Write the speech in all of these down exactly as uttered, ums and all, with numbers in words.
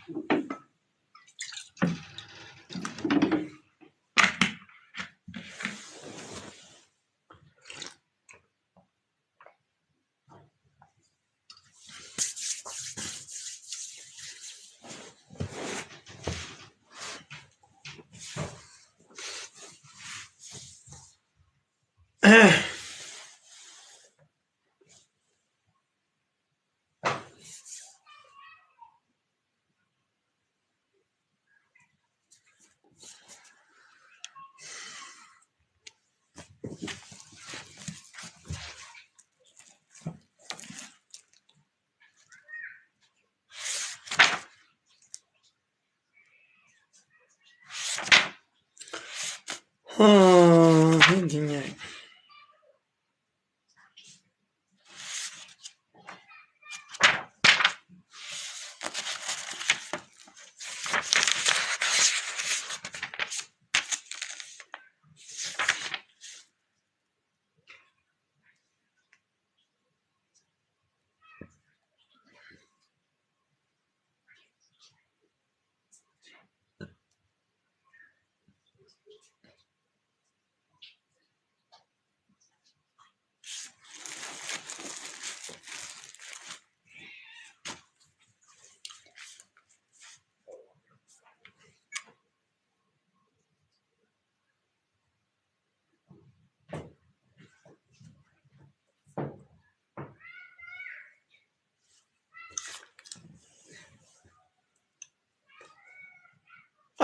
Ha, hindî.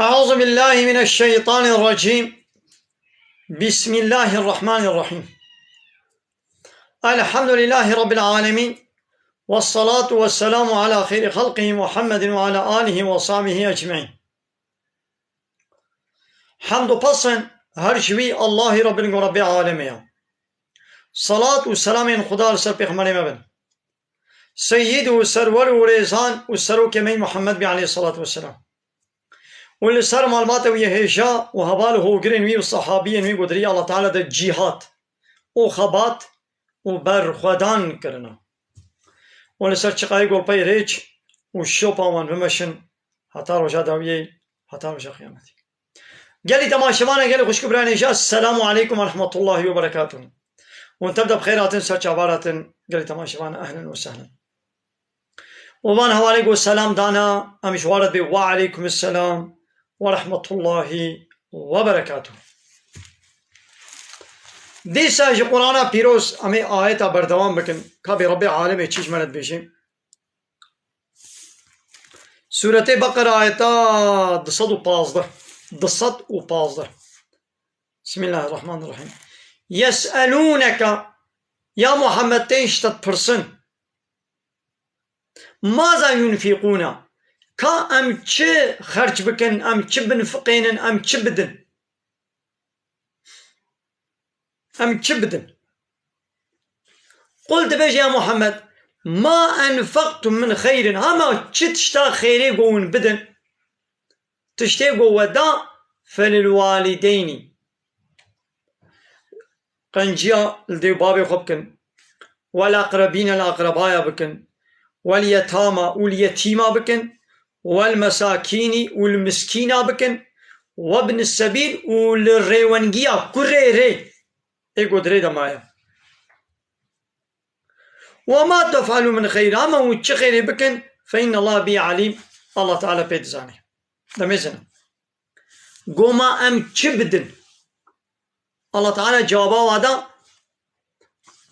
أعوذ بالله من الشيطان الرجيم. بسم الله الرحمن الرحيم. الحمد لله رب العالمين. والصلاة والسلام على خير خلقه محمد وعلى آله وصحبه أجمعين. Hemd û pesn her ji wî Allahî Rabbin ku Rabbê alemê ya. Salat û selamên Xuda li ser pêxemberê me bin. Seyyid û serwer û rêzan û serokê me yî Muhammed bî aleyhissalatu vesselam. Û li ser malbata wî yê hêja û heval û hogirên wî û sahabiyên wî ku di rêya Allah Teala de cîhat û xebat û berxwedan kirine. Û li ser çiqayê ku pey rêç û şopa wan bimeşin heta roja dawiyê, heta roja qiyametê. Gelî temaşevana, gelî xwişk û birayên hêja, Selamu aleykum ve rahmetullahi ve berekatuhu. Hûn tev de bi xêr hatin, ser çavan hatin, gelî temaşevana, ehlen ve sehlen. Û van hevalê ku selam dana, em ji wan re dibê, "Ve aleykum selam ve rahmetullahi ve berekatuhu." Dîsa ji Qur'ana pîroz em ê ayeta berdewam bikin, ka bê Rabbê alemê çi ji me re dibêje. Sûretê Beqera, ayeta du sed û pazdeh. Du sed û pazdeh. Bismillahirrahmanirrahim. Yes'elûneke, ya Muhammed, tên ji te dipirsin. Maza yunfîqûne, ka em çi xerc bikin, em çi binfiqênin, em çi bidin? Em çi bidin? Qul, dibêje ya Muhammed, ma enfaqtum min xeyrin, hema çi tişta xêrê ku hûn bidin, tiştê ku we da, felil walideyni. Qenciya li dê û babê xwe bikin. Wel aqrebîne, li aqrebaya bikin. Wel yetama û li yetîma bikin. Wel mesakînî û li miskîna bikin. Webni sebîl û li rêwengiya kurê rê. Ê ku di rê de maye. Ve ma tef'alû min xeyr, hema hûn çi xêrê bikin, fe innallaha bî alîm, Allah Teala pê dizane. Demê zina. Goma em çi bidin? Allah Teala cewaba wa da,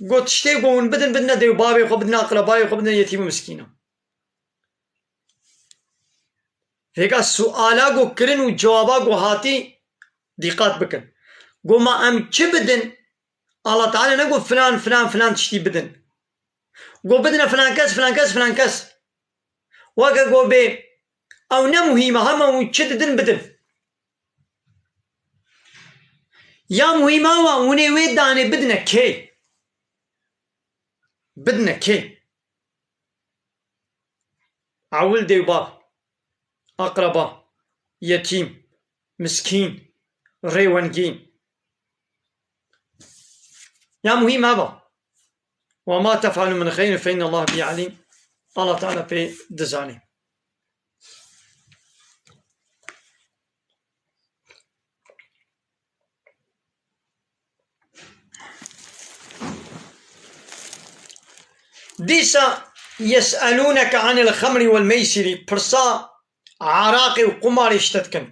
got, tiştê ku hûn bidin, bidine dê û bavê xwe, bidine aqrebayê xwe, bidine yetîm û miskîna. Vêga suala ku kirin û cewaba ku hatî dîqat bikin. Goma em çi bidin? Allah Teala negot filan, filan, filan tiştî bidin. Got bidine filan kes, filan kes, filan kes. Weke got bê, ew ne muhîm e, hema hûn çi didin bidin. Ya muhîm ew e, hûn ê wê danê bidine kê? Bidine kê? Ewil dê û bav, aqreba, yetîm, miskîn, rêwengîn. Ya muhîm ev e. Ve ma tef'alû min xeyrin fe innallaha bî alîm. Allah Teala pê dizanê. Dîsa yes'elûneke anil xemrî wel meysîrî, pirsa araqê û qumarê ji te dikin.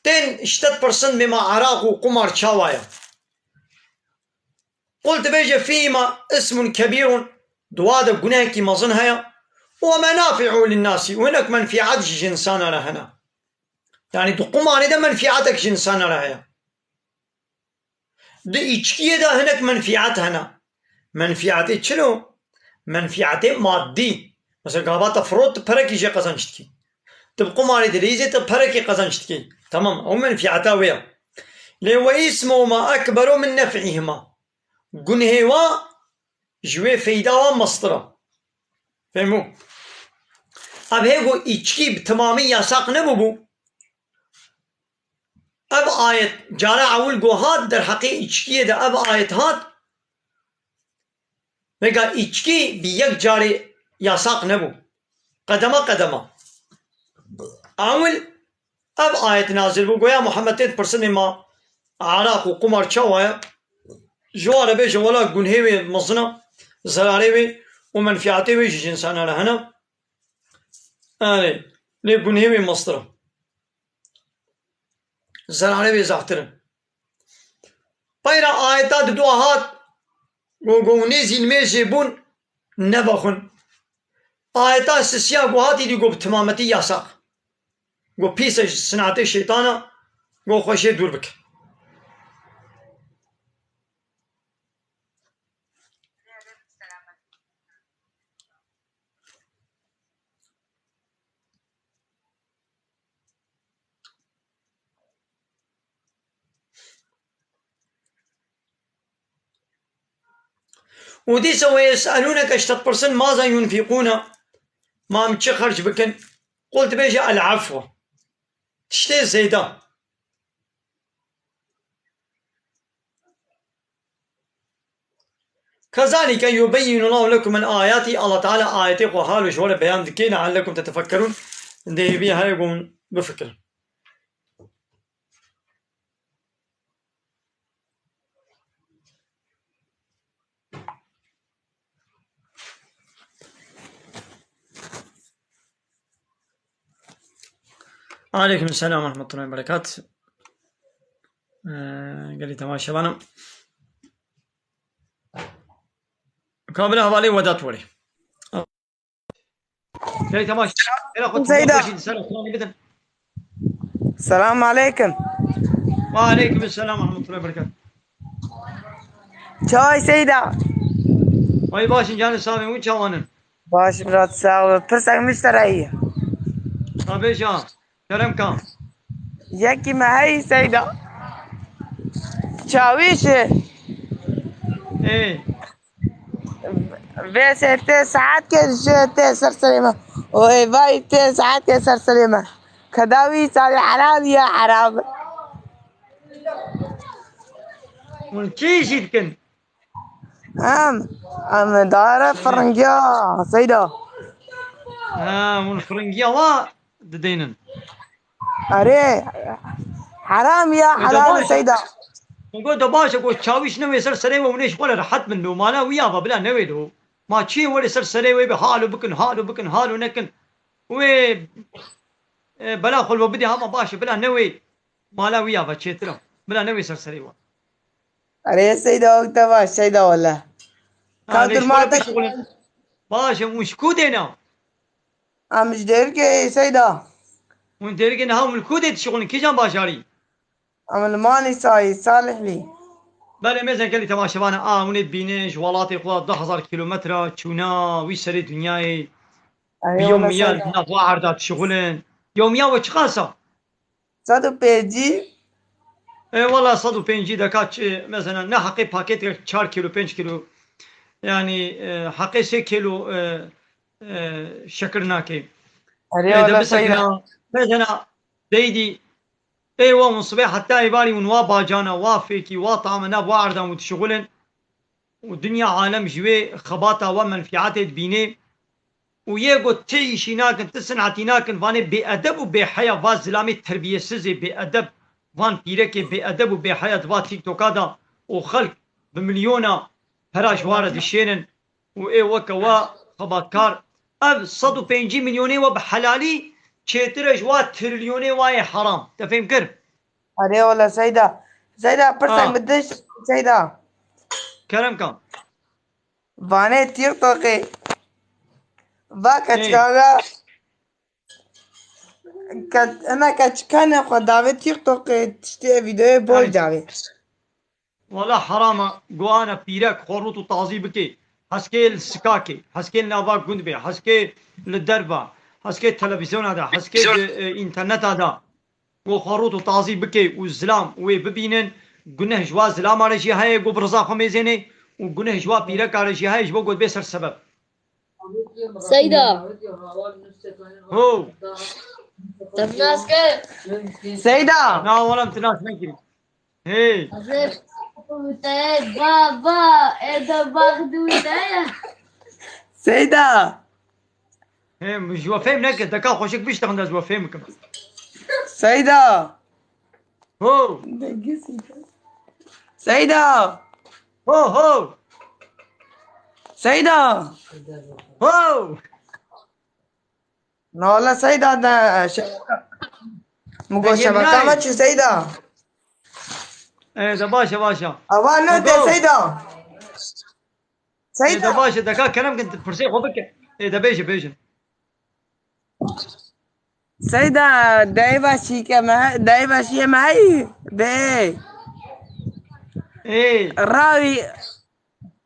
Tên ji te dipirsin bê ma araq û qumar çawa ye? Qul dibêje fîhîma ismun kebîrun, di wa de gunehekî mezin heye, û menafi'u linnasî, û hinek menfîat jî ji insana re hene. Yanî di qumarê de menfîatek ji insana re heye. Di îçkiyê de hinek menfîat hene. Menfîatê çilo? Menfîatê maddî. Mesela gava te firot, tu perekî jê qezenc dikî. Tu bi qumarê dileyîzê, tu perekî qezenc dikî. Tamam, ew menfîata wê ye. Lê we îsmuhuma ekberu min nef'ihima. Gunhê wa ji wê feyda wa mestir e. Fehmû? Ev hê ku îçkî bi timamî yasak nebûbû. Ev ayet cara ewil ku hat derheqê îçkiyê de ev ayet hat, vêga îçkî bi yek carê yasak nebû. Qedema qedema. Ewil ev ayet nazil bû, goya Muhammed tên pirsinê ma araq û qumar çawa ye? Ji wan re bêje wela gunhê wê mezin e, zerarê wê û menfîatê wê jî ji insana re hene. Erê, lê gunhê wê mestir e. Zerarê wê zaftir in. Peyra ayeta di dua hat, go, go nêzî nimêjê bûn, nevexwin. Ayeta sisiya go hatî dî go bi timametî yasax. Go pîs e, ji sinatê şeytan e, go xwe jê dûr bike. Û dîsa we yes'elûneke, ji te dipirsin, maza yunfîqûne, ma em çi xerc bikin? Qul, dibêje el-afwe. Tiştê zêde. Kezalike yubeyyinullahu lekum el-ayati, Allah Teala ayetê xwe halo ji we re beyan dike, leallekum tetefekkerûn, dê hêviyê heye ku hûn bifikirin. Aleyküm selam ve rahmetullahi ve berekat. Ee, gelî temaşevanım. Kabile hevalê Vedat werê. Gelî temaşe. Era xwe Seyda. Selam aleyküm. Ve aleyküm selam ve rahmetullahi ve berekat. Çay Seyda. Ay başın canı sağ olun, çawanın. Baş, brat, sağ ol. Pirsek min ji te re heye. Tabii can. Kerem ka. Yekî me heyî Seyda. Çawîş e. Ê. Vê sê tê saet ke ji tê ser serê me. O ê vay tê saet ke ser serê me. Kedawî sarî heram ya heram. Hûn çi jî dikin? Em, em dare firingiya Seyda. Ha, hûn firingiya wa didênin. Erê, heram ya, helal Seyda. Go da baş e, go çawîş newê ser serê we, hûn ê ji xwe re rehet bin lo. Mala wî ya va bila newê lo. Ma çiyê werê ser serê wê be, halo bikin, halo bikin, halo nekin. Wê, e, bela xwe li we bidê, hema baş e, bila newê. Mala wî ya va çêtir e. Bila newê ser serê we. Erê Seyda, wek te baş, Seyda wele. Ha, Ka lê ji durma xwe te bişixulin. Baş e, hûn ji ku dêne? Em ji Dêrikê Seyda. Hûn Dêrikê niha hûn li ku dê dişixulin? Kîjan bajarî? Em li Manîsayê, Salihlî. Belê mêze gelî temaşevane, a hûn ê dibînin ji welatê xwe du hezar kîlometre çûna wî serê dinyayê. Erê, Bi wele yewmiya Seyda. Li nav we erda dişixulin. Yewmiya we çiqas e? Sed û pêncî. E, wela sed û pêncî deka çi, mesela ne heqê pakêteke çar kîlo, pênc kîlo, yanî, e, heqê sê kîlo, e, e, şekir nake. Erê, e, wela de bisekina, Seyda. Mesela deydî, ê we hûn sibê heta êvarî hûn wa bacana, wa fêkî, wa tame nav wa erdan hûn dişixulin. û dinya alem ji wê xebata we menfîetê dibînê û yê ku ti îşî nakin, ti sinetî nakin, vanê bêedeb û bêheya, va zilamê terbiyesizê bêedeb, van pîrekê bêedeb û bêheya di va TikToka de û xelk bi milyona pera ji wa re dişênin û ê weke wa xebatkar. Ev sed û pêncî milyonê we bi helalî çêtir e ji wa trilyonê wa yê heram. Te fêm kir? Erê wele Seyda. Seyda, pirsek Ha. min diş, Seyda. Kerem kan. Vanê TikTokê. Va Ê. keçikana. Ke-, ena keçikane xwe davê TikTokê tiştê videoyê boy Ay. davê. Wala herama guhana pîrek xwe rût û tazî bikê. Heskê li sikakê, heskê li nava gund bê, heskê li derva, heskê televizyona de, heskê di, e, înterneta de. Ku xwe rût û tazî bikê û zilam wê bibînin, guneh ji wa zilama re jî heye ku bi riza xwe mêzênê û guneh ji wa pîreka re jî heye ji bo ku dibê ser sebeb. Seyda. Ho. Te nas kir. Seyda. Na, oğlum, tu nas nekirî. Hey. Hazır. Te, ba, ba, e de bak du te. Seyda. Hey, ji we fêm neke, deka xweşik biştexin de ji we fêm bikim. Seyda. Ho. Seyda. Ho, ho. Seyda. Ho. Nala Seyda de şebeka. Mugo Peki, şebeka nayê. me çi Seyda? E, de başa, başa. Ava ne Mugo. de Seyda? Ê, de Seyda. baş e, deka kerem kin, pirsê xwe bike. Ê, de bêje, bêje. Seyda, dayê başî ke me, dayê başî me hey, bê. Ê. Rawî,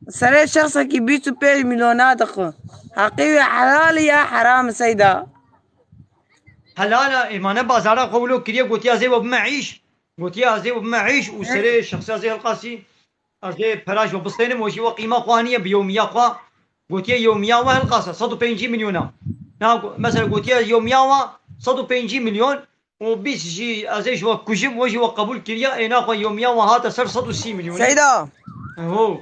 serê şexsekî bîst û pênc milyona dixwe. Heqî wê helal e ya heram e Seyda? Helal e, ê, ma ne bazara xwe wilo kiriye, gotiya zê we bime îş. Gotiya zê we bime îş û serê şexsiya zê hilqasî. Ez ê pera ji we bistênim, we jî we qîma xwe aniye bi yewmiya xwe. Gotiye yewmiya we hilqase, sed û pêncî milyona. Na, go-, mesela gotiye yewmiya we sed û pêncî milyon û bîst jî ez ê ji we kujim, we jî we qebûl kiriye, ê naxwe yewmiya we hate ser sed û sî milyon. Seyda. Ho.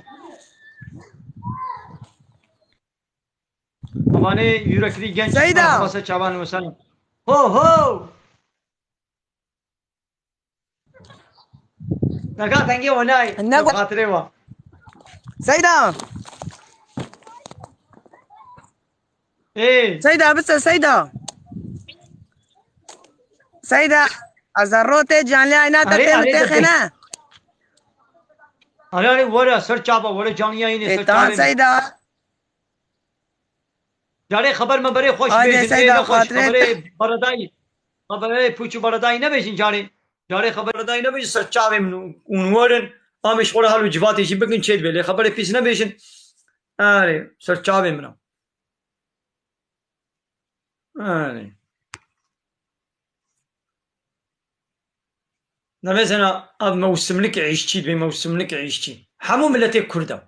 Amanê yürekli genç Seyda. Arabası çaban ve sen. Ho, ho. Neka tengê we nayê. Ne Bi go- xatirê we. Seyda. Ê. Seyda, bise Seyda. Seyda. Ez ê rotê canlî ayna te Arê, tê arê, tê de xêne. Arê, arê, were ser çava, were canlî yayınê E, ser tamam çavê. Seyda. Carê xeber meberê xweş Haydi bêjin. Ê Seyda, nexweş, xatirê xeberê beredayî. Xeberê pûç û beredayî nebêjin carê. Carê xeber beredayî nebêjin ser çavê min û hûn werin. Amê ji xwe re hal û civatê jî bikin çê dibe. Lê xeberê pîs nebêjin. Erê, ser çavê min e. Erê. Demezena ev mewsimlik îşçî dibe, mewsimlik îşçî. Hemû miletê Kurd e.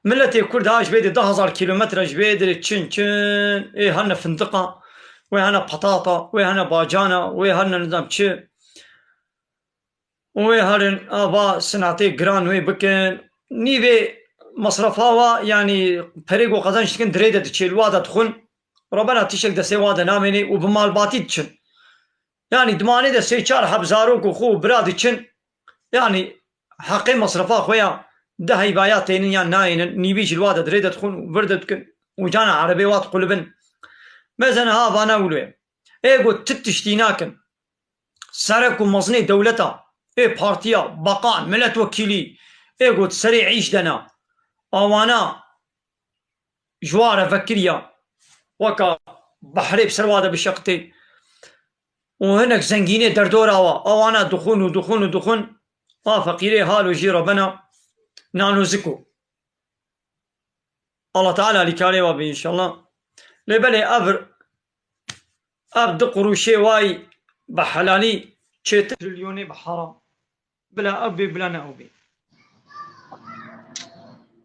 Miletê Kurd ha ji vê de du hezar kilometre ji vê de çin çin, ê hene findiqa, wê hene patata, wê hene bacana, wê hene nizam çi. Wê herin ava sinatê giran wê bikin. Nîvê masrafa wa, yanî perê ku qezenç dikin, dirê de diçê, li wa de dixwin. Rebena tiştek destê wa de namênê û bi malbatî diçin. Yanî dimanê de sê çar heb zarok û xwe û bira diçin. Yanî heqê masrafa xwe ya di heyvaya tênin yan nayênin, nîvî jî li wa de dirê de dixwin û vir de dikin û cana erebê wa diqulibin. Mezena ha vana wilo ye. Ê got ti tiştî nakin. Serek û mezinê dewleta, ê partiya, bakan, miletwekîlî, ê got serê îş de ne. Awana ji wa re vekiriya, weka behrê bi ser wa de bişeqitê. Û hinek zengînê derdora wa, awana dixwin û dixwin û dixwin, a feqîrê halo jî re bena nanoziko. Allah Teala alîkarê wa be înşallah. Lê belê ev, ev du quruşê way bi helalî çêtir trilyonê bi haram. Bila ew bê, bila ne ew bê.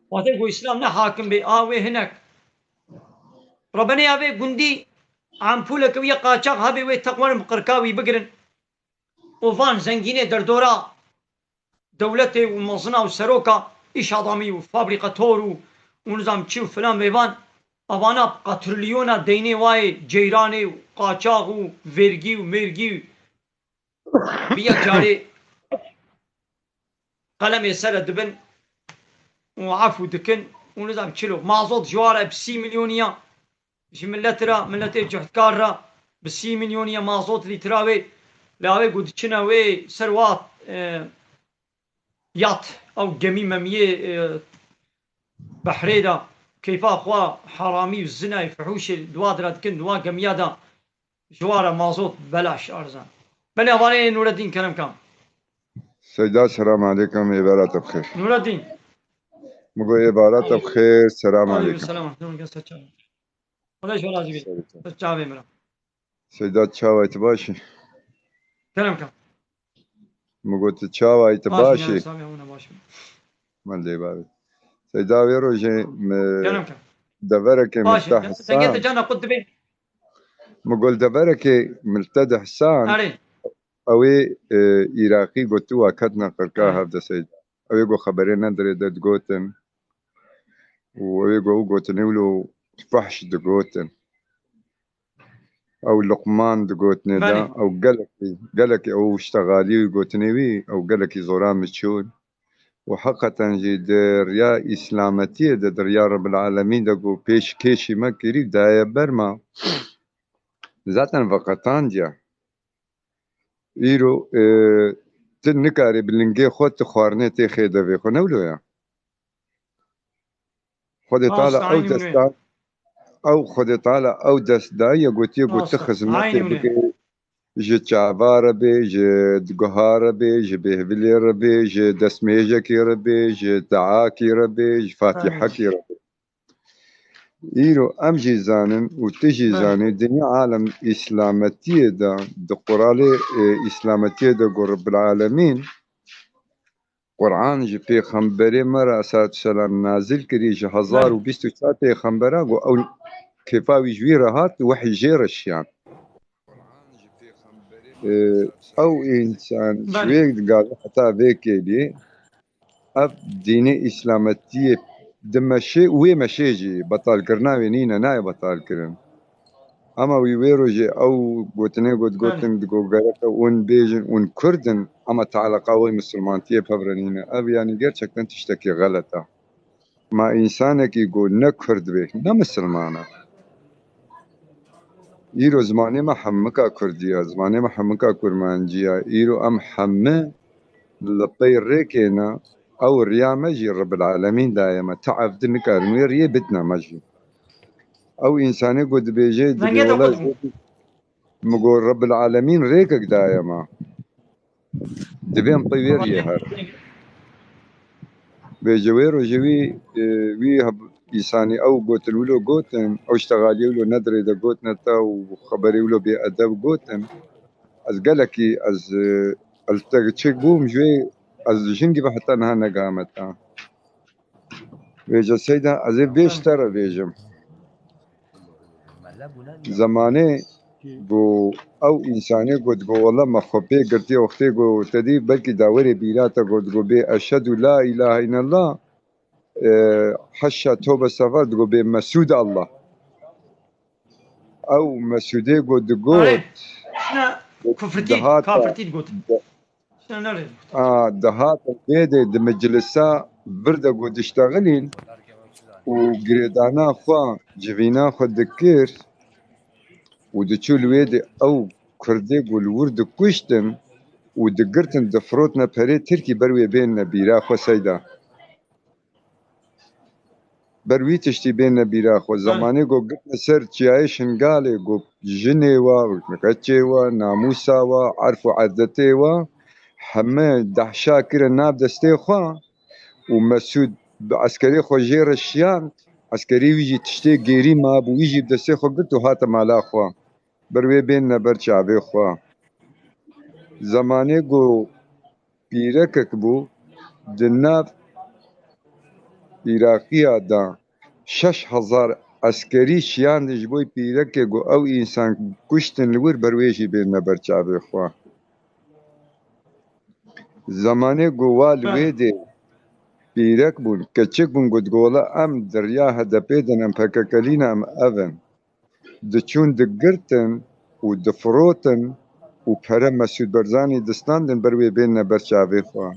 Wate ku Îslam ne hakim bê, a wê hinek. Rebenê ya vê gundî ampuleke wî ya qaçax hebê, wê teqwerin bi qirka wî bigirin. Û van zengînê derdora dewletê û mezina û seroka îş adamî û fabrîqator û, û nizam çi û filan vêvan, avana bi qatrilyona deynê wayê ceyranê û qaçax û vergî û mêrgî û bi yek carê qelemê sere dibin. û efû dikin û nizam çilo. Mazot ji wan re bi sî milyoniya ji millet re, milletê cuhdkar re bi sî milyoniya mazot lîtra wê. Lê avê ku diçine wê ser wa, e, yat, ew gemî memiyê, e, behrê de keyfa xwe heramî û zinayê fihûşê di wa dire dikin, di wa gemiya de ji wan re mazot belaş arzan. Belê, hevalê Nureddin, kerem ka. Seyda, selam aleykum, êvara te bixêr. Nureddin. Min got, êvara te bixêr, selam aleykum. Selam, selam, selam. Xwedê ji we razî be. Ser çavê min re. Seyda, çawa yî, tu baş î? Kerem ka. Min got, tu çawa yî, tu baş î? Baş î, ya, sağ ol, ya, baş î. Min lê bavê. Seyda, wê rojê min deverekê min te hesand. Dengê te cana qut dibe. Min got, deverekê min te dihesand. Erê. Ew ê, e, Îraqî got, tu wa ketine qirka hevde Seyda. Ew ê got, xeberê nedirê de digotin. Û ew ê got, ew gotinê wilo fehş digotin. Ew Luqman digotinê de, ew gelekî, gelekî ew ştexalî wî gotinê wî, ew gelekî zora min çûn. Û heqeten jî di riya îslametiyê de, di riya Rebbil Alemîn de ku pêşkêşî me kirî, daye ber me. Zaten veqetandiye. Îro, e, tu nikarî bi lingê xwe tu xwarinê têxê devê xwe, ne wilo ye? Xwedê Teala ew dest da, ew Xwedê Teala ew dest daye, gotiye ku tu xizmetê bike, ji çava re bê, ji guha re bê, ji bêhvilê re bê, ji destmêjekê re bê, ji teakî re bê, ji fatîhekî re bê. Îro em jî zanin û tu jî zanî, dinya alem îslametiyê de, di quralê, e, îslametiyê de ku Rebbil Alemîn Quran ji pêxemberê me re aleyhissalatu selam nazil kirî, ji hezar û bîst û çar pêxembera ku ew kêfa wî ji wî re hat, wehy jê re şiyand. Ee, ew însan ji wê gavê heta vê kêliyê, ev dînê îslametiyê di meşê û wê meşê jî betalkirina wê nîne, nayê betalkirin. Ama wî wê rojê ew gotinê got, gotin, digo gereke hûn bêjin hûn Kurd in, ama tealaqa wê misilmantiyê pevrenîne. Ev, yanî, gerçekten tiştekî xelet e. Ma însanekî ku ne Kurd be, ne misilman e. Îro zimanê me hemika Kurdî ye, zimanê me hemika Kurmancî ye. Îro em heme li pey rêkê ne, ew riya me jî Rebbil Alemîn daye me. Tev di nikarin wê riyê bidine me jî. Ew însanê ku dibêje, dibê wela, min got, Rebbil Alemîn rêkek daye me. Divê em pey wê riyê herin. Vê ji wê rojê wî, e, wî heb-, îsanî ew gotin wilo gotin, ew ştexaliyê wilo nedirê de gotine te û xeberê wilo bêedeb gotin. Ez gelekî, ez, e, ez li te kiçik bûm, ji wê ez li jingî ve heta niha negihame te. Vêce Seyda, ez ê vê ji te re bêjim. Zemanê ku ew însanê ku digo, wela me xwe pê girtiye, wextê ku te dî, belkî dawerê bîra te ku digo bê eşhedû la îlahe îllallah, e, heşa tobe sefar digo bê Mesûd Allah. Ew Mesûdê ku digot, Arê, şuna kufrtî, dihata, kafirtî digot. Şuna nerê? A, dihata vê de di meclisa vir de ku diştexilîn û girêdana xwe, civîna xwe dikir û diçû li wê de ew Kurdê ku li wir dikuştin û digirtin, difirotine perê Tirkî ber wê bênine bîra xwe Seyda. Ber wî tiştî bêne bîra xwe. Zemanê ku girtine ser çiyayê Şingalê, ku jinê wa, keçê wa, namûsa wa, erf û edetê wa, heme dehşa kire nav destê xwe û Mesûd bi eskerê xwe jê re şiyand, eskerê wî jî tiştê gêrî mabû, wî jî bi destê xwe girt û hate mala xwe. Ber wê bênine ber çavê xwe. Zemanê ku pîrekek bû, di nav Îraqiya de şeş hezar eskerî şiyandin ji bo pîrekê ku ew însan kuştin li wir, ber wê jî bênine ber çavê xwe. Zemanê ku wa li wê dê pîrek bûn, keçik bûn, got, gola em di riya H D P de ne, em P K K lî ne, em ev in. Diçûn digirtin û difirotin û pere Mesûd Barzanî distandin ber wê bênine ber çavê xwe.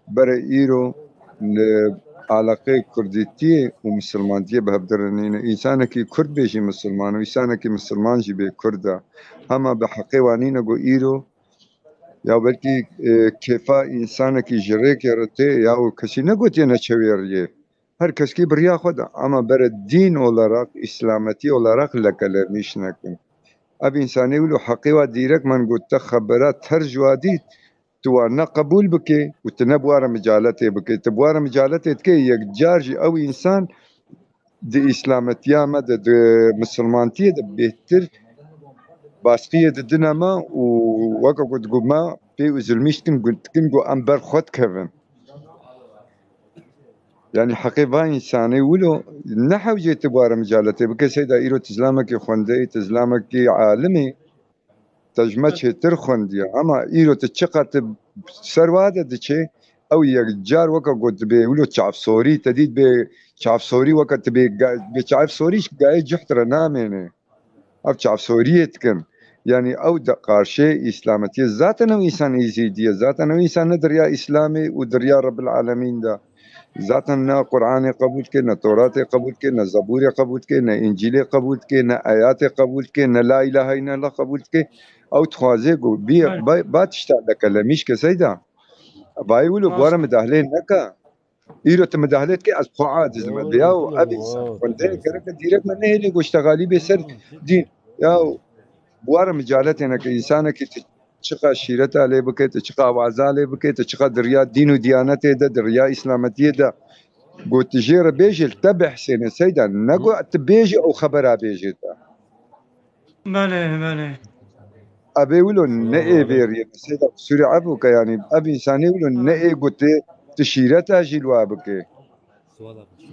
Bere îro li Eleqeyê kurdîtiyê û misilmantiyê bi hev dirinîne. Însanekî kurd bê jî misilman û însanekî misilman jî bê kurd e. Hema bi heqê wan nîne ku îro ya belkî, e, kêfa însanekî ji rêkê re tê ya û kesî negotiye neçe wê riyê. Her keskî bi riya xwe de. Ama bere dîn olarak, îslametî olarak lekelemîş nekin. Ev însanê wilo heqê wa dîrek man got te xebera ter ji wa dît, tu wan ne qebûl bike û tu ne bi wa re micaletê bike. Tu bi wa re micaletê dike, yekcar jî ew însan di îslametiya me de, di misilmantiyê de bêhtir baskiyê didine me û weke ku digo me pê û zilmîş dikin, gu-, dikin ku em ber xwe dikevin. Yanî heqê va însanê wilo ne hewcê tu bi wa re micaletê bike. Seyda îro tu zilamekî xwendeyî, tu zilamekî alimî, te ji me çêtir xwendiye. Ama îro tu çiqa tu ser wa de diçê, ew yekcar weke ku dibê wilo çavsorî, te dît bê çavsorî weke tu bê ga-, bê çavsorî ji gayê cih re namêne. Ev çavsoriyê dikin. Yanî ew de qarşê îslametiyê. Zaten ew însan îzîdî ye. Zaten ew însan ne di riya Îslamê û di riya Rebbil Alemîn de. Zaten ne Qur'anê qebûl dike, ne Toratê qebûl dike, ne Zebûrê qebûl dike, ne Încîlê qebûl dike, ne ayatê qebûl dike, ne La ilahe illallah qebûl dike. Ew dixwaze ku bî-, Evet. ba, ba tişta lekelemîş ke Seyda. Vayê wilo bi were midahlê neke. Îro tu midahlê dike, ez xwe aciz me. Yo, Yaw, yo, ev însan yo, xwendeyê yo. Gereke dîrek me nehêlê goştegalî bê ser dîn. Yaw, bi were micaletê neke, însanekî tu çiqa şîreta lê bike, tu çiqa waza lê bike, tu çiqa di riya dîn û diyanetê de, di riya îslametiyê de, got tu jê re bêjî, li te behsêne Seyda, ne got tu bêjî ew xebera bêjê te. Belê, belê. Ebê wilo ne ê vêriyê, Seyda, qisûrê efû ke, yanî ev însanê wilo ne ê gotê tu şîreta jî li wa bike.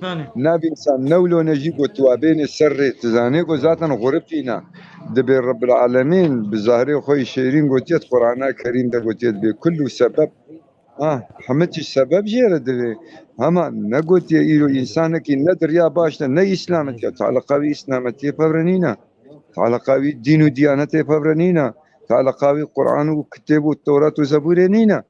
Belê. Nav însan newlone jî got wa bêne ser rê. Tu zanê ku zaten xurifîna. Dibê Rebbil Alemîn bi zahrê xwe yî şêrîn gotiye, di Qur'ana Kerîm de gotiye, dibê kullu sebeb. Ha, hemî tişt sebeb jê re divê. Hema negotiye îro însanekî ne di riya baş de, ne îslametiye. Taliqa wî îslametiyê pevre nîne. Taliqa wî dîn û diyanetê pevre nîne. Taliqa wî Qur'an û kitêb û Tewrat û Zebûrê nîne.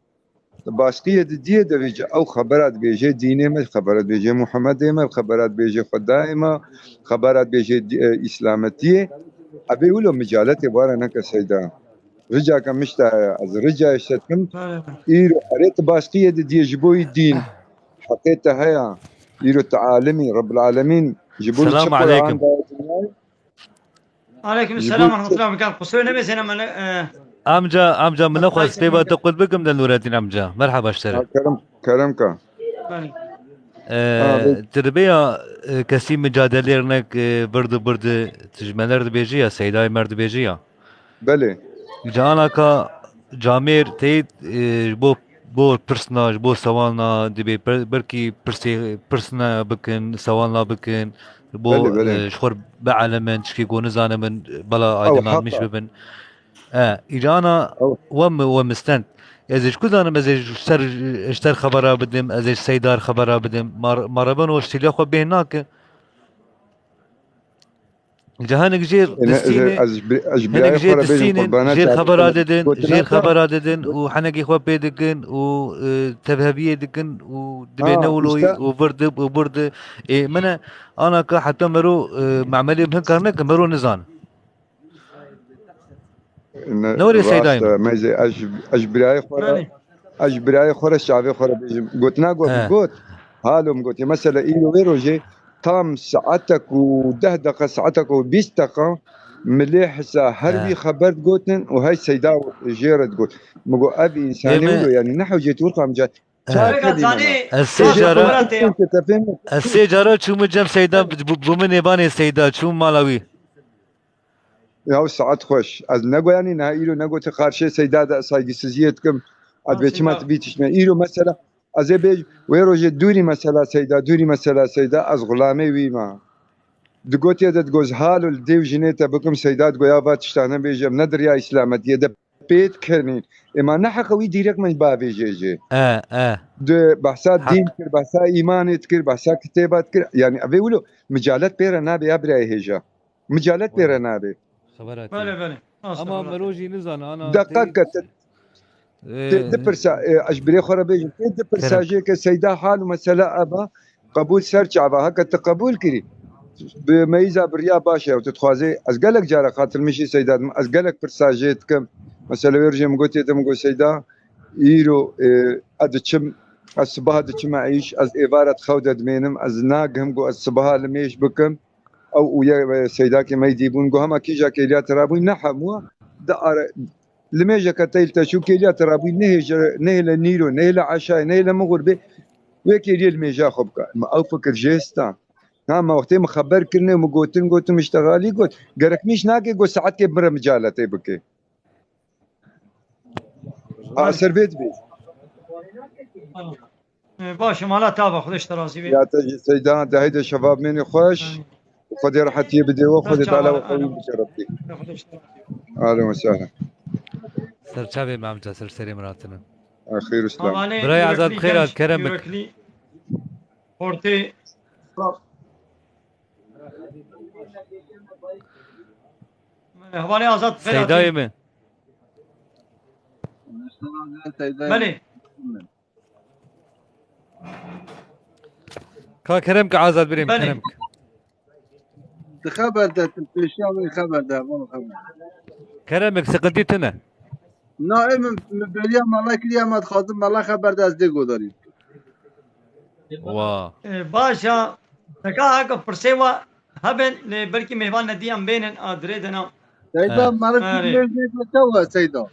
Baskiyê di diyê de vêce ew xebera dibêje dînê me, xebera dibêje Muhammedê me, xebera dibêje Xwedayê me, xebera dibêje di-, e, îslametiyê. Ebê wilo micaletê were neke Seyda. Ricake mişte heye, ez ricayê şetkim. Îro erê tu baskiyê di diyê ji bo yî dîn. Heqê te heye. Îro tu alimî, Rebbil Alemîn ji bo yî çi Qur'an daye dinyayê? Aleyküm selam ve rahmetullah. Qusur nebe sene mene, e, Amca, amca, min nexwest pêva te qut bikim de Nurettin amca. Merhaba ji te re. Ha, kerem, kerem ka. Belê. E, Ha, be- tu dibe ya, e, kesî micadelê nek, e, birdi birdi, tu ji me ler dibêjî ya, Seydayê mer dibêjî ya. Belê. Cana ka camêr teyit, e, ji bo, bo pirsna, ji bo sewalna dibê per-, belkî pirsê, pirsna bikin, sewalna bikin, bo, Belê, belê. e, ji xwe bielemin, tişkî ku nizanin min, bela Ew aydinlanmiş heq e. bibin. E, îcana Ew we mi, we mi stend. Ez ê ji ku zanim, ez ê ji ser, ji ser xebera bidim, ez ê ji Seydar xebera bidim. Ma, ma reben o stîlê xwe bêhn nake. Ji hinek jêr E, ne, distînin, ez, ez, ez hinek birayê jêr xwe re bêjim distînin, qurbana jêr çavê xebera xwe didin, gotina jêr ka. xebera didin û henekî xwe pê dikin û, e, tevheviyê dikin û dibê Ha, newloyî işte. û vir dib û bir di. Ê, min e, ana ka heta mero, e, memelê hin kar neke, mero nizan. Ne, Ne were rast Seydayê e, min? Meyzê, ez, ez birayê xwe re Belê. Ez ji birayê xwe re, çavê xwe re bêjim. Gotina ku min He. got, halo min gotiye. Mesela îro vê rojê tam saetek û deh deqa, saetek û bîst deqa milê hisa her He. wî xeber digotin û hey Seyda jê re digot. Min got, ev Ê însanê min wilo, yanî ne hewcê tu wirqa min ca-, He. çar Rêka kelîme zanî, ne. Ez sê cara, Te fêm? ez sê cara çûm cem Seyda, bû, bû min nêvanê Seyda, çûm mala wî. Ya saet xweş. Ez negoyanî niha îro negotî qarşê Seyda de saygısıziyê dikim. Ez Ha, bê çima Seyda. tu vî tiştine. Îro mesela, ez ê bê wê rojê dûrî mesela Seyda, dûrî mesela Seyda, ez xulamê wî me. Digotiye de digo, ez halo li dê û jinê te bikim, Seyda digo, ya va tiştane bêje, em ne di riya îslametiyê de pê dikenîn. Ê ma ne heqa wî dîrek me bavêje jê. E, e. Di behsa Haq. dîn dikir, behsa îmanê dikir, behsa kitêba dikir. Yanî evê wilo micalet pê re nabe ya birayê hêja. Micalet pê re nabe. Xebera te. Belê, belê. Rast Ama xebera te. Mero jî nizane, ana Deqa teyit, ke te, e, te, di pirsa, e, ez ji birê xwe re bêjim, te di pirsa Kerem. jê ke Seyda hal û mesela eva, Qebûl ser çava, heke tu qebûl kirî, bi meyîza bi riya baş e. Ew tu dixwazê, ez gelek cara xatirmişî Seyda dikim, ez gelek pirsa jê dikim. Mesela wê rojê min gotê te, min got, Seyda, îro, e, ez diçim, ez sibaha diçime îş, ez êvara di xew de dimênim, ez nagihim ku ez sibaha limêj bikim. Ew û ye, e, Seydakê me yî dîbûn, got, hema kîja kêliya te rabûy, ne hemû, di ara, limêjeke teyl te çû, kêliya te rabûy, nehêje, nehêle nîro, nehêle eşayê, nehêle mixurbê, wê kêliyê limêja xwe bike. Me ew fikir jê stan. Ha, me wextê min xeber kirine, min gotin, gotim, îştexalî got, gerek min îş nake, got, saetkê bire micaletê bike. A, ser vê dibê. Ee, baş e, mala tava, Xwedê ji te razî be. Ya te jî Seyda, de heyde şeva bimênê xweş. Amin. Xwedê rehetiyê bide we, Xwedê Teala we qewî bike Rebbî. Xwedê ji te razî be. Ahlen we sehlen. Ser çavê me amca, ser serê min hatine. Xêr û selam. Birayê Azad, bi xêr hat, kerem bik. Ortê. Hevalê Azad, bi xêr hatî. Seydayê min. Belê. Ka kerem ke Azad birêm, kerem ke. Di xeber de, tu pêşiya wê xeber de, heval xeber. Kerem ke, sıkıntı tine. Na, e, min, min beriya mala kiriya, ma dixwazim mala xeber de ez dê godarî. Wa. E, baş e, teka heke pirsê wa hebin, lê belkî mêvan nediyan bênin, a dirê de na. Seyda, meriv kî mêj neke çawa, Seyda?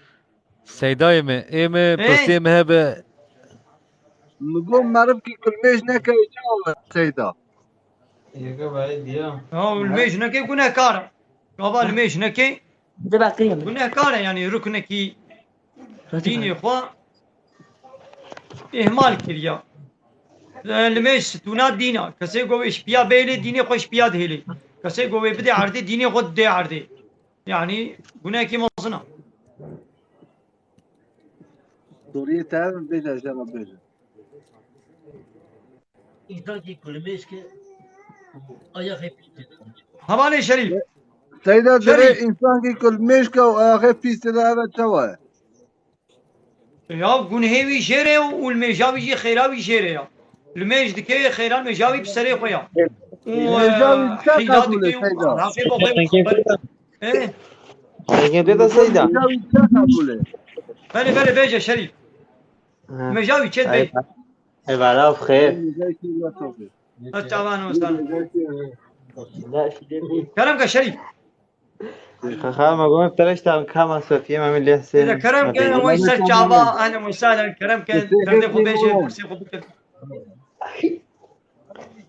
Seydayê me, ê me, pirsê me hebe. Min got, meriv kî kulmêj neke, çawa, Seyda? Yeke bayê diya. Ya, kulmêj neke gunehkar e. Gava kulmêj neke. Gunehkar e, yanî ruknekî dînê xwe îhmal kiriya. Limêj stûna dîn e. Kesê ku wê ji piya bihêlê, dînê xwe ji piya dihêlê. Kesê ku wê bidê erdê, dînê xwe didê erdê. Yanî gunehekî mezin e. Doriyê te ev in, bêje, jê re bêje. Însan ki kulmêj ke, ayaxê pî tê de. Hevalê Şerîf. Seyda, divê însan ki kulmêj ke û ayaxê pîs tê de, eve çawa ye? Ya gunhê wî jê re ye û limêja wî jî xêra wî jê re ye. Limêj dike, xêra limêja wî bi serê xwe ye. Û, e, hîla dike û axafê bo xwe. Ê? Rengê bê de Seyda. Belê, belê, bêje Şerîf. Ha. Limêja wî çê dibê. Eyvallah, bi xêr. Hadi çavan olsun. Kerem ke Şerîf. Xaxa me got, tereştan kama Sofiye me milli Hüseyin. Kerem ke, ew ser çava, ehlen we sehlen, kerem ke, derdê xwe bêje, pirsê xwe bikin.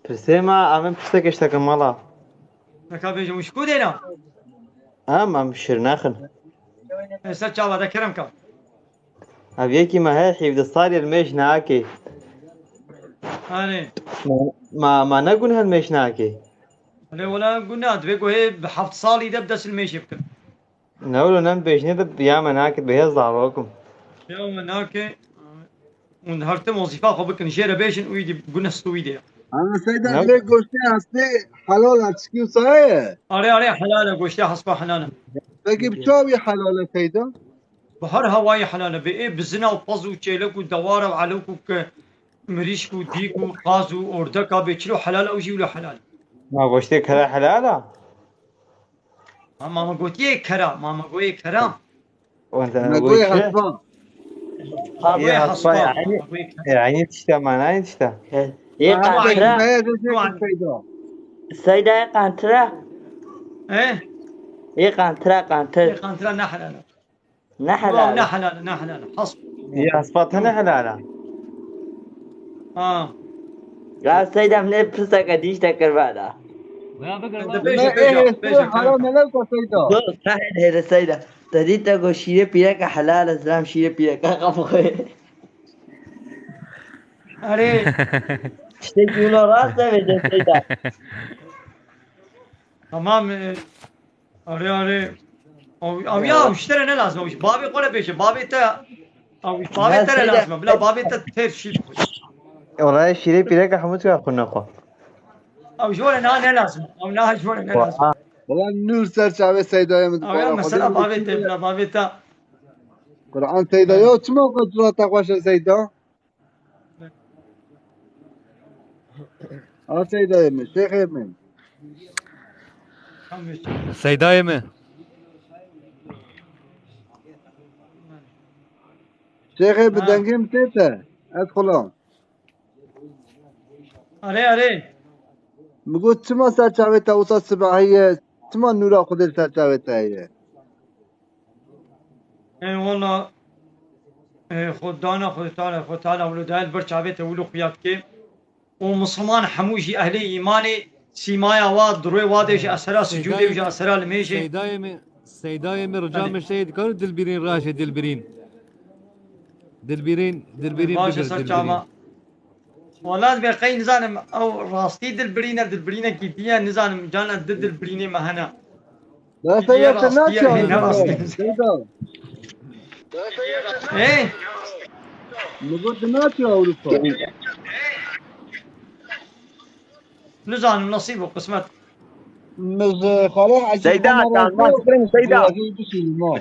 Pirsê me, em ê pirseke ji te ke mala. Neka bêjim, wî ji ku dêna? Em, em şir nexin. Ê, ser çava de kerem ke. Ev yekî me heye hevdeh salî limêj nake. Erê. Ma, ma, ma ne guneh limêj nake? Lê wela guneh, divê ku hê bi heft salî de bi dest limêjê bikin. Ne wilo, ne bêjinê de ya me nake, bêhê zarokim. Ya me nake. Hûn her tim wezîfa xwe bikin, jê re bêjin û îdî guneh stû wî de ye. Ama Seyda, ne? Lê goştê hespê helal e, çikî wisa ye? Are, are, helal e, goştê hespa helal e. Peki bi çawa wî helal e Seyda? Bi her hawayê helal e. Bê ê bizina û pez û çêlek û dewar û elok û ke mirîşk û dîk û qaz û ordeka bê çilo helal e, ew jî wilo helal e. Ma goştê kere helal e? Ha, ma me gotiye kera, ma me goyê kera. Wente me goyê hespa. Ha, goyê hespa, yani, yani tişta manayê tişta. Yê qantira. Seyda yê qantira. He? Yê qantira, qantir. Yê qantira ne helal e. Ne helal e. Ne helal e, ne helal e. Hasp. Ya, hespa te ne helal e. Ha. Ya Seyda, min ê pirseke dî ji te kir vada. Ya bigir. Bêje, bêje, bêje, haram e ne Seyda. Dur, nehêle Seyda. Te dî te got şîrê pîreke helal e, zilam şîrê pîreke qafixê. Erê. Tiştekî wilo rast nebêje Seyda. Tamam, e, Arê, arê. Ew, ew ya, ew ji te re ne lazim, ew ji bavê xwe re bêje, bavê te, ew ji bavê te re lazim e, bila bavê te têr şîr. Oraya şîrê pîreke hemû çika xwine xwe. Ew ji we re niha ne lazim, ew niha ji we re ne lazim. Wala nûr ser çavê Seydayê min. Ew ya mesela bavê te, bila bavê te. Quran Seyda, ya çima qet cura te xweş e Seyda? Ha seydayê min, şêxê min. Seydayê min. Şêxê bi dengê min tê te. Ez xulam. Erê, erê. Min got çima ser çavê te wisa sibehî ye? Çima nûra Xwedê li ser çavê te heye? Ê wala, ê, xwe dana Xwedê Teala, Xwedê Teala wilo dayê li ber çavê te wilo xuya dike. Û Misliman hemû jî ehlê îmanê sîmaya wa, di rûyê wa de jî esera sicûdê û jî esera limêjê. Seydayê min, Seydayê min rica min şehîd kar dilbirîn raşê dilbirîn. Dilbirîn, dilbirîn Baş e bigir ser dilbirîn. Çava. Wala be qey nizanim ew rastî dilbirîn e, dilbirînekî diye nizanim cana di dilbirînê me hene. Desteyê te naçî Ewropa. Seyda. Ê? Min got tu naçî Ewropa. Nizanim, nesîb û qismet. Min ji xalê Hecî Seyda, Xumar tan re baş kirin Seyda. Bişînim, ha.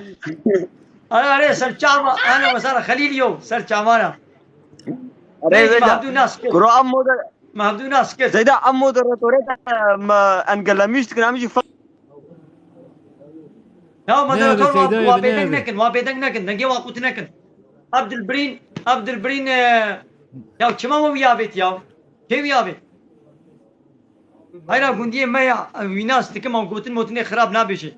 Are, are, ser çava, ana mesela Xelîl yo, ser çavana. Are Seyda. Mahdu nas kir. Kuro am moder Mahdu nas kir. Seyda am moderatore da em engellemiş dikin am jî fa- Ya moderator Seyda, wa ne bêdeng abi? Nekin, wa bêdeng nekin, dengê wa qut nekin. Abdilbirîn, Abdilbirîn, e, ya çima we wî avêt ya? Kê wî avêt? Hayra gundiyê me ya, wî nas dikim, ew gotin motinê xirab nabêje.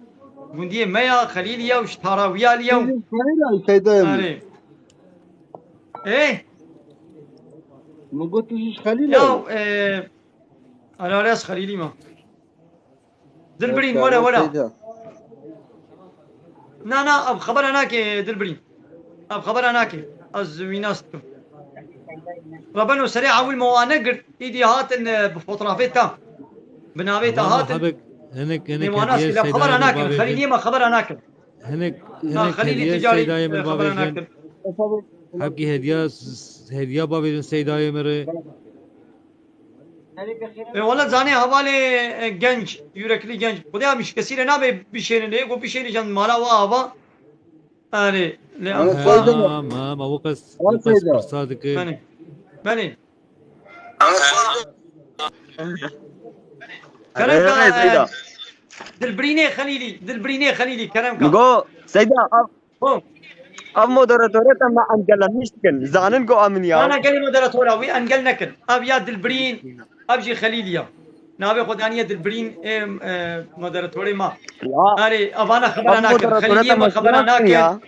Gundiyê me ya, Xelîlî ya, û ji Tarawiya li ya. Xelîl ay Seydayê min. Arê. Ê? Min got tu ji Xelîl Ya, ay. e, Arares Xelîlî ma. Dilbirîn, were, were. Na, na, ev xebera nake, Dilbirîn. Ev xebera nake. Ez wî nas dikim. Rebeno serê ewil me wane girt, îdî hatin, e, bi fotoğrafê ta. Bi navê ta hatin. Hinek, hinek Nêwanas hediye kile xebera Seydayê min nakin. bavêjin. Xelîliyê me xebera nakin. Hinek, Ha, hinek Xelîlî hediye ticarî, Seydayê min e, xebera bavêjin. nakin. Hepkî hediya, hediya bavêjin Seydayê min re. E, wala zanê hevalê, e, genc, yürekli genc. Xwedê em ji kesî re nabe bişênin, ê, ku bişênin jan mala wa ava. Erê, lê em Ama xwe Seyda- Tamam, ama bu kız, Ama bu kız Seyda. fırsat ki. Belê, belê. Kerem Erê, ka, Seyda. e, Dilbirînê Xelîlî, Dilbirînê Xelîlî, kerem ka. Go, Seyda, av, Ho, av moderatore te me engellemiş dikin. Zanin go amin ya. Ana gelê moderatora wî engel nekin. Ev ya Dilbirîn, ev jî Xelîlî ya. Navê xwe daniye Dilbirîn, ê, e, moderatorê ma. Ya. Erê, evana xebera Av nakin. moderatore Xelîlî te me me xebera zanin nakin. ya.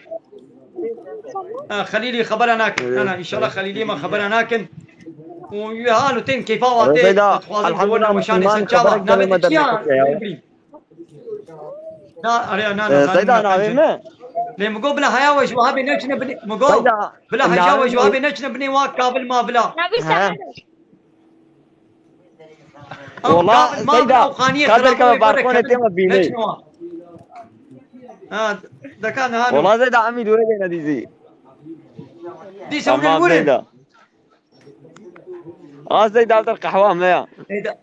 Ha, Xelîlî xebera nakin. Na, na, înşallah Xelîlî me xebera nakin. Û ya hal û tên keyfa wa Erê, tê. Seyda, Dixwazin elhamdülillah, dewar de weşanê Müslüman ser çava. xebera Navê kerime te çi ya? dernek ya. Dilbirîn. Na, arê, na, na, Ee, zanî Seyda, me navê qencin. mi? Lê min got bila heya we ji wiha bê neçine binê. Min got, Seyda, bila heya we ji wiha navê bê neçine binê wa kabil ma bila. Navî He. Seher. Ew Wala, kabil ma Seyda, bila ew xaniyê kadir xirabê keme wê gore balkonê kevin. tême bînê. Neçine wa. Ha, deka niha no. Wala Seyda, emî dûre bêne dîzî. Dîsa wî Tamam were. Seyda. Aa Seyda, der qehwa me ya. Ê, de-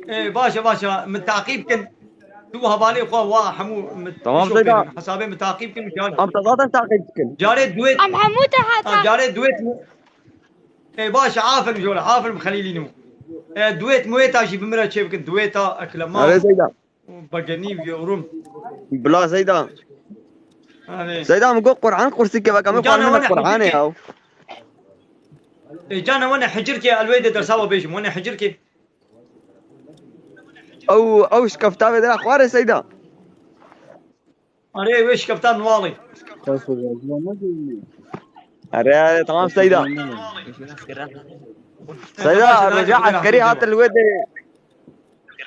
Ê, baş e, baş e. Min taqîb kin. Tu hevalê xwe wa hemû min Tamam, bişopînin. Seyda. Hesabê min taqîb kin. Car, Em te zaten taqîb dikin. carê duet. Em hemû te Ha, heta. carê duet mi? Ê, baş e, aferin jora. Aferin Xelîlî nû. Ê, duet mueta jî bi min re çê bikin. Dueta eklema. Erê Seyda. Begenî yorum. Bila Seyda. Erê. Seyda, min got Qur'an kursi ke baka min Cana xwarin wana Qur'anê hicirkê. ya. Ê, cana wana hicirkê elwê de dersa wa bêjim. Wana hicirkê. Ew, ew şikefta vê dera xwarê Seyda. Erê, wê şikefta nuwalê. Erê, erê, tamam Seyda. Seyda, roja eskerî hatin li wê de.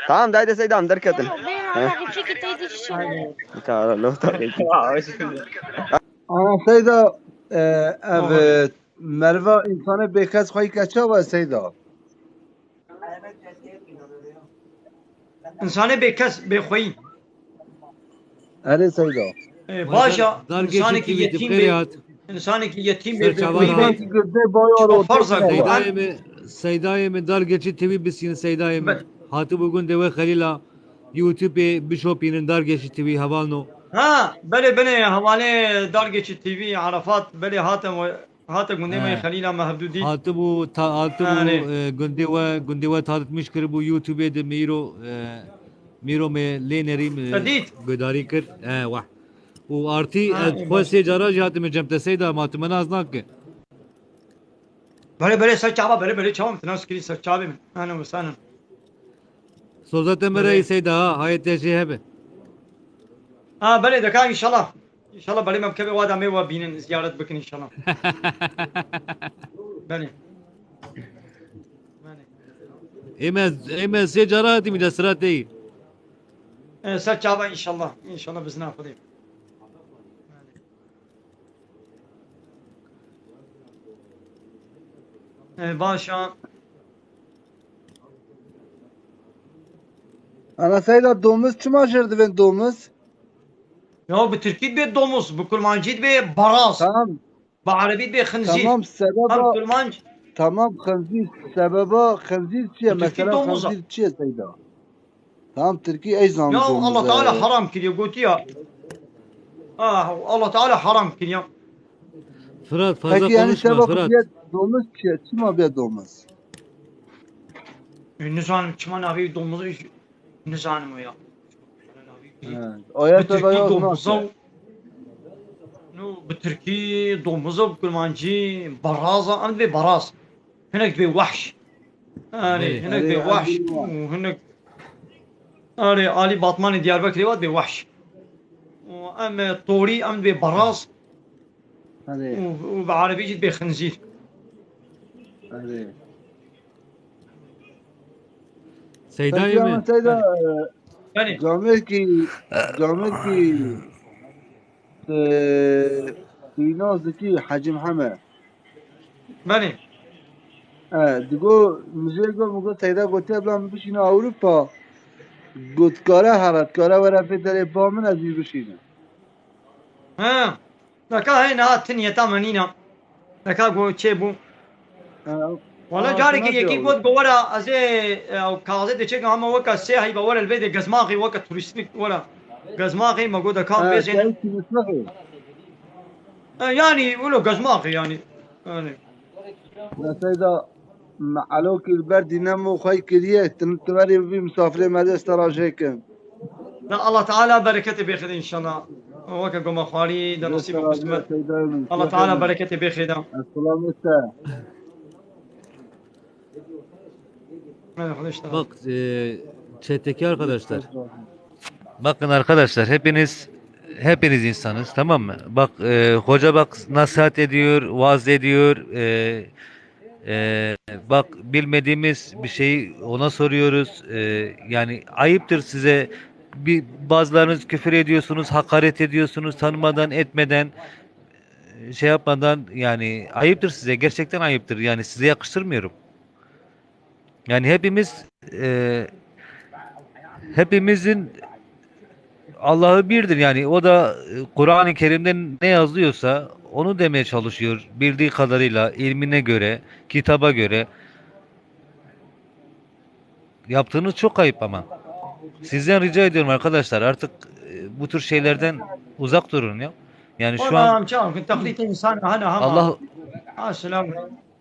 Tamam, dayde Seyda, em derketin. He? Ka, lo, ta. Ana Seyda, e, ev, e, merva însanê bêkes xweyî ke çawa Seyda? Însanê bêkes, bêxweyî. Erê Seyda. Ê, baş e, Dar geçî însanekî T V yetîm dixêrê bê, hat. însanekî yetîm bê, Serçava bêxweyî ra. bê. Însankî girde bayo Çiqo ro ferz e, têkine. Kur'an. Seydayê me, Seydayê me dar geçî T V bisînin Seydayê me. Be- Hatibû gundê we Xelîla YouTube bişopînin dar geçî T V hevalno. Ha, belê, belê, hevalê Dargeçî T V, Arafat, belê hatin we, Hate gundê me He. Xelîla Mehbûdî. Hatibû, ta-, hatibû, Erê. e, gundê we, gundê we tanitmiş kiribû YouTubeê de Mîro, e, Mîro me lê nerî me Te dît? guhdarî kir. E, wah. Û artî Ha, ez eyvallah. xwe sê cara jî hatime cem te Seyda, ma tu me nas nake. Belê, belê, ser çava, belê, belê, çawa min nas kirî ser çavê min. Ahlan ve sahlan. Soza te me Belê. re Seyda ha, hayê te jê hebe. Ha, belê, deka înşallah. Înşallah belê me bikeve wa da me wa bînin, ziyaret bikin înşallah. Belê. Belê. Ême, ême sê cara hatî mîna sira teyî. E, ser çava înşallah. Înşallah bizna Xwedê. E, baş a. Ana Seyda, domiz çima jêr divên domiz? Ya bi tirkî dibê domuz, bi kurmancî dibê baraz. Tamam. Bi erebî dibê xinzîr. Tamam, sebeba Hem kurmanc. Tamam, xinzîr. Sebeba xinzîr çi ye? Bi tirkî Mesela domuz a. Xinzîr çi ye Seyda? Tamam, tirkî ey zan Ya domuz Allah e. Teala haram kiriye, gotiya. Ah, Allah Teala haram kiriye. Fırat, fazla Peki yani konuşma, sebep Fırat. Bê domuz çi ye? Çima bê domuz? E, nizanim çima navê domuz, nizanim o ya. He. Bi Ayet tirkî yok domuza. Nasıl? No, bi tirkî domuza, bi kurmancî baraza, em dibê baraz. Hinek dibê wahş. Erê, Erê. hinek Erê, dibê wahş. Erê. Û hinek, erê, alî Batmanê Diyarbekirê wa dibê wahş. Û em, e, torî, em dibê baraz. Erê. Û, û bi erebî jî dibê xinzîr. Erê. Seydayê Peki, min. Ama Seyda, Erê. e, Erê. Camekî, camekî, e, Sîna Zikî, Hacı Muhammed. Belê. E, digo, mijê go, mi go, Seyda gotiye, bila min bişîne Ewropa. Got, kare here, kare were fê derê ba min, ez jî bişînim. Ha. Deka hey niha ti niyeta me nîna. Deka go çê bû. Ha. Wala Ha, careke sana yekî diyor. Got go were, ez ê, e, ew kaxizê de çêkim, hema weke sê heyba were li vê de gezmaxê weke turîstîk were. Gezmaxê me got deka Ha, bêjin. Sen turistlik. E, yani, wilo gezmaxê yani. Yani. Ya Seyda, me elokî li ber dînem û xwey kiriye, tu, tu verê bibî misafirê me dê, ez te re jêkim. Na, Allah Teala bereketê bêxide inşallah. Weke goma xwarî de nasîb û qismet. Allah Teala bereketê bêxide. Selamet te. Hadi, hadi işte. Bak, e, chat'teki arkadaşlar. Bakın arkadaşlar, hepiniz, hepiniz insanız, tamam mı? Bak, e, hoca bak nasihat ediyor, vaaz ediyor. E, e, bak bilmediğimiz bir şeyi ona soruyoruz. E, yani ayıptır size. Bir, bazılarınız küfür ediyorsunuz, hakaret ediyorsunuz, tanımadan, etmeden, e, şey yapmadan, yani ayıptır size, gerçekten ayıptır. Yani size yakıştırmıyorum. Yani hepimiz, e, hepimizin Allah'ı birdir yani. O da, e, Kur'an-ı Kerim'de ne yazıyorsa onu demeye çalışıyor bildiği kadarıyla, ilmine göre, kitaba göre. Yaptığınız çok ayıp ama. Sizden rica ediyorum arkadaşlar, artık, e, bu tür şeylerden uzak durun ya. Yani şu an Tamam, çaw, teqlîdê însan, hana, hama. Allah Ha, selam.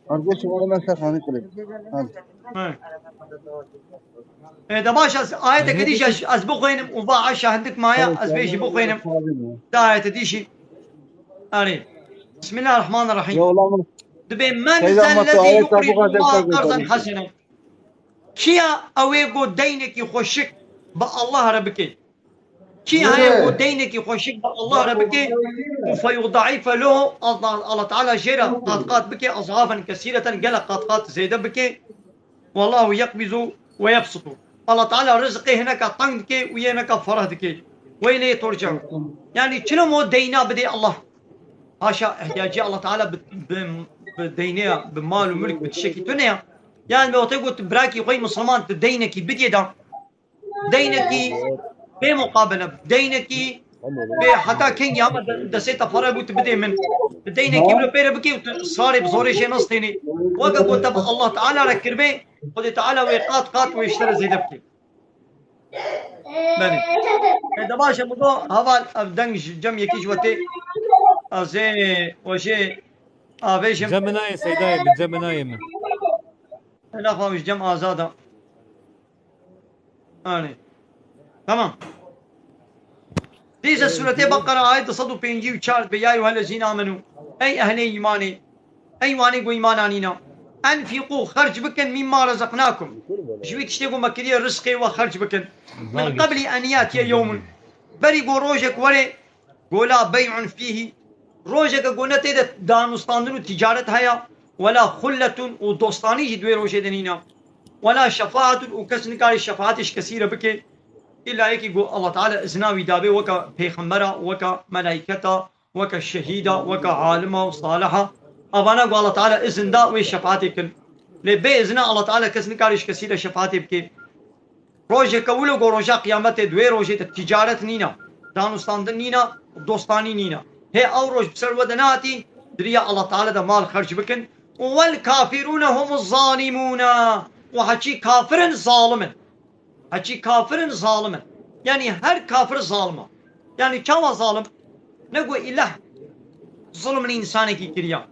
Argo şima me ser xanî qilê. Hadi. He. E, de baş, ez ayeteke dî jî ez, ez bixwînim û va Aşa hindik maye, ez vê jî bixwînim. Da ayete dî jî. Erê. Bismillahirrahmanirrahîm. Dibê men zellezî yuqridu Allaha qarzen hasenen. Kiya ew ê ku deynekî xweşik bi Allah re bike? Kî heye ku deynekî xweşik bi Allah re bike û feyudaife lehu, Allah, Allah Teala jê re qat qat bike, azhafen kesîreten, gelek qat qat zêde bike. Wallahu yekbizu ve yebsutu. Allah Teala rizqê hineka teng dike û yê hineka fereh dike. Weylê turcaun. Yani çilo mo deyna bidê Allah? Haşa, ihtiyacê Allah Teala bi, bi, bi deynê ya, bi mal û mulk, bi tiştekî tune ya. Yani bi wextê ku tu birakî xwe yî Misliman tu deynekî bidiyê da, deynekî bê muqabele, deynekî bê heta kengî hema de-, destê te pare bû tu bidê min. Bi deynekî wilo pê re bikê û tu sarê bi zorê jê nestênî. Weke ku te bi Allah Teala re kiribê, Xwedê Teala wê qat qat wê ji te re zêde bike. Belê. E, de baş e, min got, heval, ev deng ji cem yekî ji we tê. Ez ê, we jê Avêjim. Cem nayê Seydayê min, cem nayê min. Hela xwe ji cem azada. Anê. Tamam. Dîse Sûretê Beqera ayet du sed û pêncî û çar be, ya eyyuhellezîne amenû. Ey ehlê îmanê. Ey wanê ku îman anîna. Enfîqû, xerc bikin, mîmma rezeknakum. Ji wî tiştê ku me kiriye rizqê we xerc bikin. Min qeblî en yatiye yewmun. Berî ku rojek were, ku la bey'un fîhî. Rojeke ku ne tê de danûstandin û ticaret heye. Wela xulletun û dostanî jî di wê rojê de nîne. Wela şefaetun û kes nikare şefaetê ji kesî re bike. Îlla yekî ku Allah Teala izna wî dabe weke pêxembera, weke melayketa, weke şehîda, weke alima û saliha. Avana ku Allah Teala izin da wê şefaetê kin. Lê bê izina Allah Teala kes nikare ji kesî re şefaetê bike. Rojeke wilo ku roja qiyametê di wê rojê de ticaret nîna, danûstandin nîna, dostanî nîna. Hê ew roj bi ser we de nehatî, di riya Allah Teala de mal xerc bikin. Û wel kafirûne humuz zalimûne. Û heçî kafir in, zalim in. Heçî kafir in, zalim in. Yanî her kafir zalim e. Yanî çawa zalim? Ne ku îlah zulm li însanekî kiriya.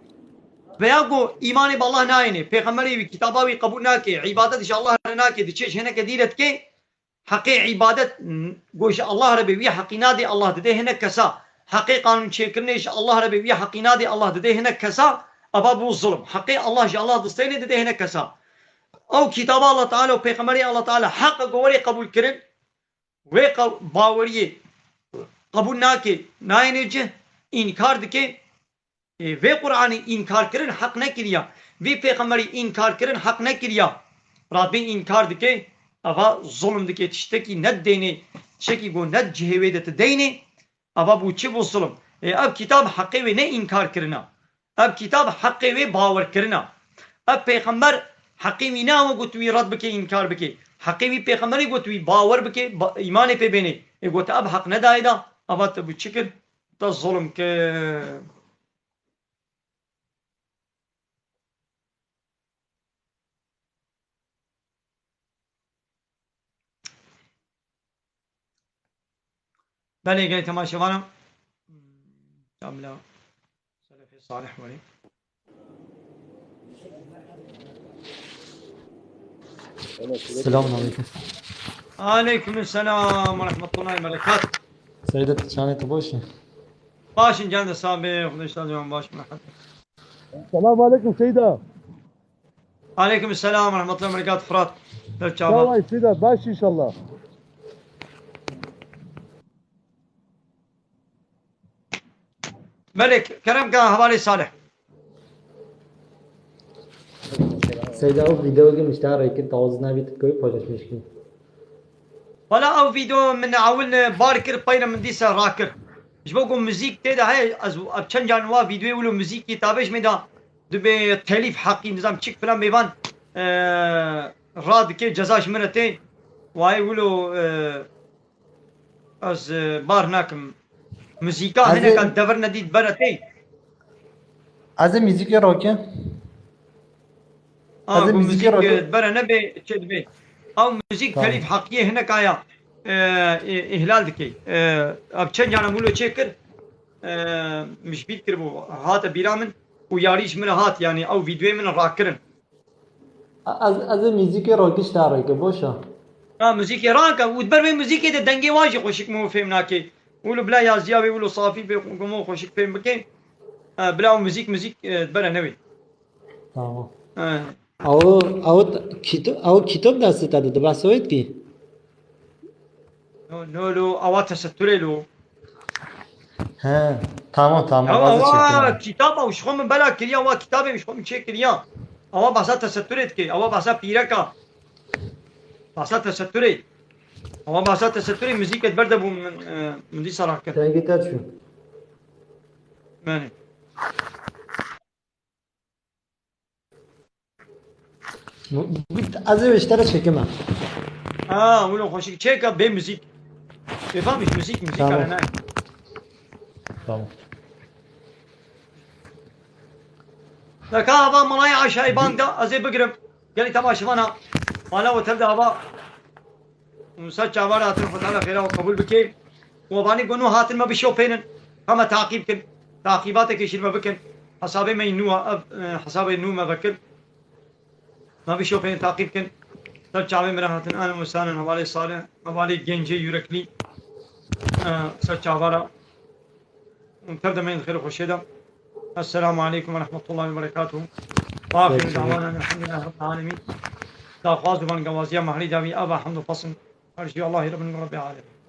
Veya ku îmanê bi Allah nayêne, pêxemberê wî, kitaba wî qebûl nake, îbadet ji Allah re nake, diçe ji hineke dî re dike, heqê îbadet, n-, ku ji Allah re be, wî heqî nadê, Allah dide hinek kesa. Heqê qanûn çêkirinê ji Allah re be, wî heqî nadê, Allah dide hinek kesa. Eva bû zulm. Heqê Allah ji Allah distêne, dide hinek kesa. Ew kitaba Allah Teala û pêxemberê Allah Teala heq e ku were qebûl kirin, wê qe-, baweriyê qebûl nake, nayêne cih, înkar dike. Ê, vê Qur'anî înkar kirin heq nekiriya. Vî pêxemberî înkar kirin heq nekiriya. Rabî înkar dike, eva zulm dike, tiştekî ne deynê, tiştekî ku ne cihê wê de tu deynê, eva bû çi bû zulm. Ê, ev kitab heqê wê ne înkar kirina. Ev kitab heqê wê bawer kirina. Ev pêxember heqê wî ne ew got wî red bike, înkar bike. Heqê wî pêxemberî got wî bawer bike, ba-, îmanê pê bênê. Ê, got ev heq nedayê da, eva te bû çi kir? Te zulm kir. Belê, gelê temaşevana. Kamila Selefê Salih welê. Selamun aleyküm. Aleyküm selam ve rahmetullahi ve berekat. Seyda, çanê tu boş e? Başın geldi sabi, Xwedê şad baş, merhaba. Selamun aleyküm Seyda. Aleyküm selam ve rahmetullahi ve berekat, Fırat. Dört çağ. Sağ ol, Seyda, baş inşallah. Melek, kerem ke hevalê Salih. Seyda, ew videoyê min ji te re kir, tawaz nabî tu dikevî paylaşmiş kî. Wala ew video min ewil bar kir, peyre min dîsa rakir. Ji bo ku muzîk tê de heye, ez ev çend can wa videoyê wilo muzîkî tabe ji me de dibe telîf heqî, nizam çik filan mêvan, e, radike ceza ji min re tê. Wayê wilo, e, Ez, e, bar nakim. Muzîka Ez ê, hineka devir nedît bere tê. Ez ê muzîkê roke. A, Ez ê ku muzîkê muzîk, roke. e, bere nebe, çi dibe? Ew muzîk Tamam. telîf heqiyê hineka ya, e, e, îhlal dike. E, ev çend cana wilo çêkir, e, min ji bîr kiribû, hate bîra min û yarî ji min re hat, yanî ew vîdyoyê min rakirin. Ez, ez ê muzîkê rokiş te reke, boş e. Ha, muzîkê rake û di ber vê muzîkê de dengê wan jî xweşik min fêm nake. Wilo bila yaziya wê wilo safî bê, ku min xweşik fêm bike. Ha, bila ew muzîk, muzîk, e, di bere newê. Tamam. Ha. Ew, ew t-, kîto-, ew kitap destê te de, di behsa wê dikî? No, no, lo, ewa tesettürê lo. He, tamam, tamam, Ya, ez ê ewa çêkim. Kitaba û ji xwe min bela kiriya, ewa kitabê min ji xwe min çêkiriya. Ewa behsa tesettürê dike, ewa behsa pîreka. Behsa tesettürê. Ewa behsa tesettürê, muzîkê di ber de bû min, e, min dîsa rakir. Dengê te çû. Belê. Bu, bu, ez ê ji te re çêkime. Ha, wilo xweşik çêke bê muzîk. Bê fam ji muzîk, muzîk Tamam. Kare ne. Tamam. Deka ava malayê aşayî bang da, ez ê bigirim. Gelî temaşevana. Mala we tev de ava. Û ser çavan hatin, Xwe Teala xêra we qebûl bike. Û evanî ku nû hatin me bişopênin. Heme taqîb kin. Taqîbateke ji me bikin. Hesabê me nû, ev, e, hesabê nû me vekir. Me bişopên taqîb kin. Ser çavê me re hatin, ene musanen hevalê Salih, hevalê gencê yürekli. E, ser çava re. Tev de me yên xêr û xweşê de. Esselamu aleykum ve rahmetullahi ve berekatuhu. Ve axiru davana elhamdulillahi rabbil alemin. Daxwaz û bangewaziya mehrî dawî ava hemd û fesl. Her jî Allahî Rabbin Rabbil alemin.